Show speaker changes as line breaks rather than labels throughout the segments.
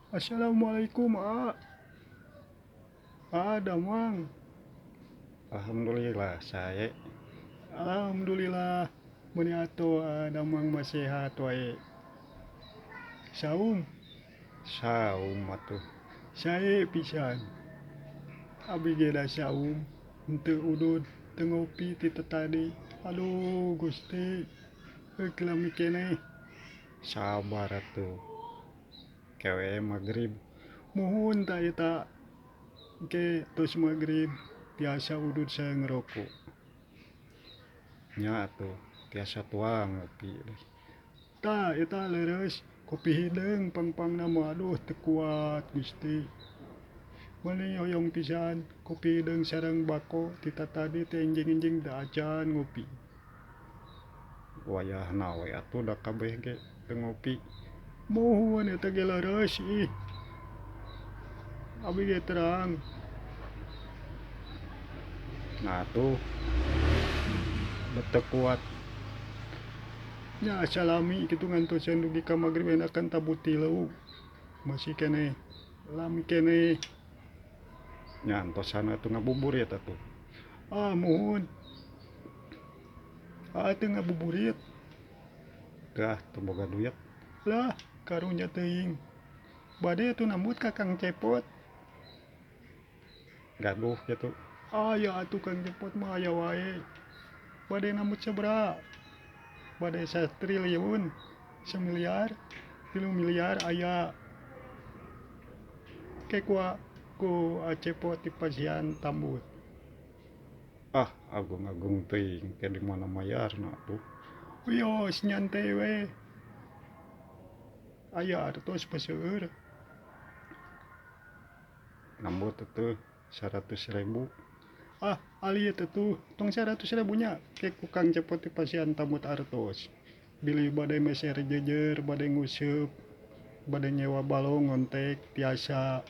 Assalamualaikum, A. A damang.
Alhamdulillah sae.
Alhamdulillah meuni atuh damang mah sehat wae. Saum?
Saum atuh.
Sae pisan. Abi ge da saum, henteu udud, teu ngopi ti tatadi. Aduh Gusti, heuk lami keneh.
Sabar atuh. Ke we magrib.
Muhun tah eta. Engke tos magrib tiasa udud sareng ngaroko.
Nya atuh tiasa tuang ngopi deh.
Tah eta leres kopi hideung pangpangna mah aduh teu kuat Gusti. Meuni hoyong pisan kopi hideung sareng bako ti tatadi teh enjing-enjing teu acan ngopi.
Wayahna we atuh da kabeh ge teu ngopi.
Muhun eta ge leres ih. Abi ge terang.
Nah atuh teu kuat.
Nya asa lami kitu ngantosan dugi ka magrib enakan tabuh tilu. Masih keneh lami keneh.
Nya antosan atuh ngabuburit atuh.
Ah muhun. Ah teu ngabuburit.
Teu ah teu boga duit.
Lah karunya teuing. Bade atuh nambut ka Kang Cepot.
Gaduh kitu.
Aya atuh Kang Cepot mah aya wae. Bade nambut sabaraha? Bade satriliun, samiliar, 3 miliar aya. Ke ku Cepot dipasihan tambut.
Ah agung-agung teuing ke di mana mayarna atuh.
Wios nyantai we. Aya artos paseueur.
Nambut atuh 100.000.
Ah alit atuh tong 100.000 nya ke ku Kang Cepot dipasihan tambut artos. Bilih bade meser jeujeur, bade nguseup, bade nyewa balong ngontek tiasa.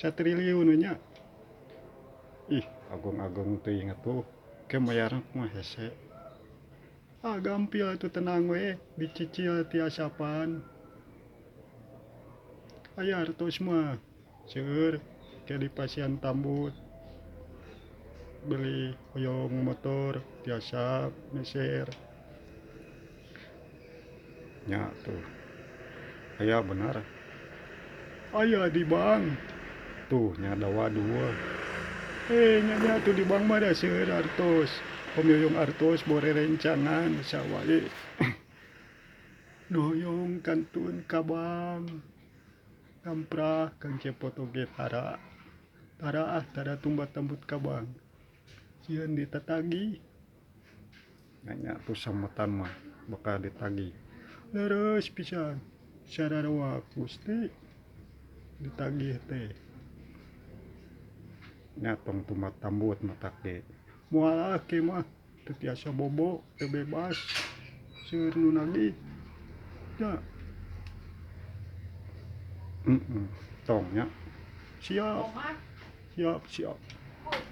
Satriliun we nya.
Ih agung-agung teuing atuh ke mayarna kumaha hese.
Ah gampil atuh tenang we dicicil tiasa pan. Aya artos mah seueur ke dipasihan tambut. Beli hoyong motor tiasa meser.
Nya atuh. Aya bener.
Aya di bank.
Tuh nya dawa dua.
Nya nya atuh di bank mah da seueur artos. Hoyong artos bore rencangan sawae. Nu hoyong kantun ka bank. Ngamprah Kang Cepot oge tara. Tara ah tara tumbat tambut ka bank. Sieun ditatagih.
Nya atuh sameutan mah bakal ditagih.
Leres pisan sararoak Gusti ditagih teh.
Nya tong tumbat tambut matak ge.
Moal ah ke mah teu tiasa bobo teu bebas seueur nu nagih. Nya.
Tong nya.
Siap. Siap siap.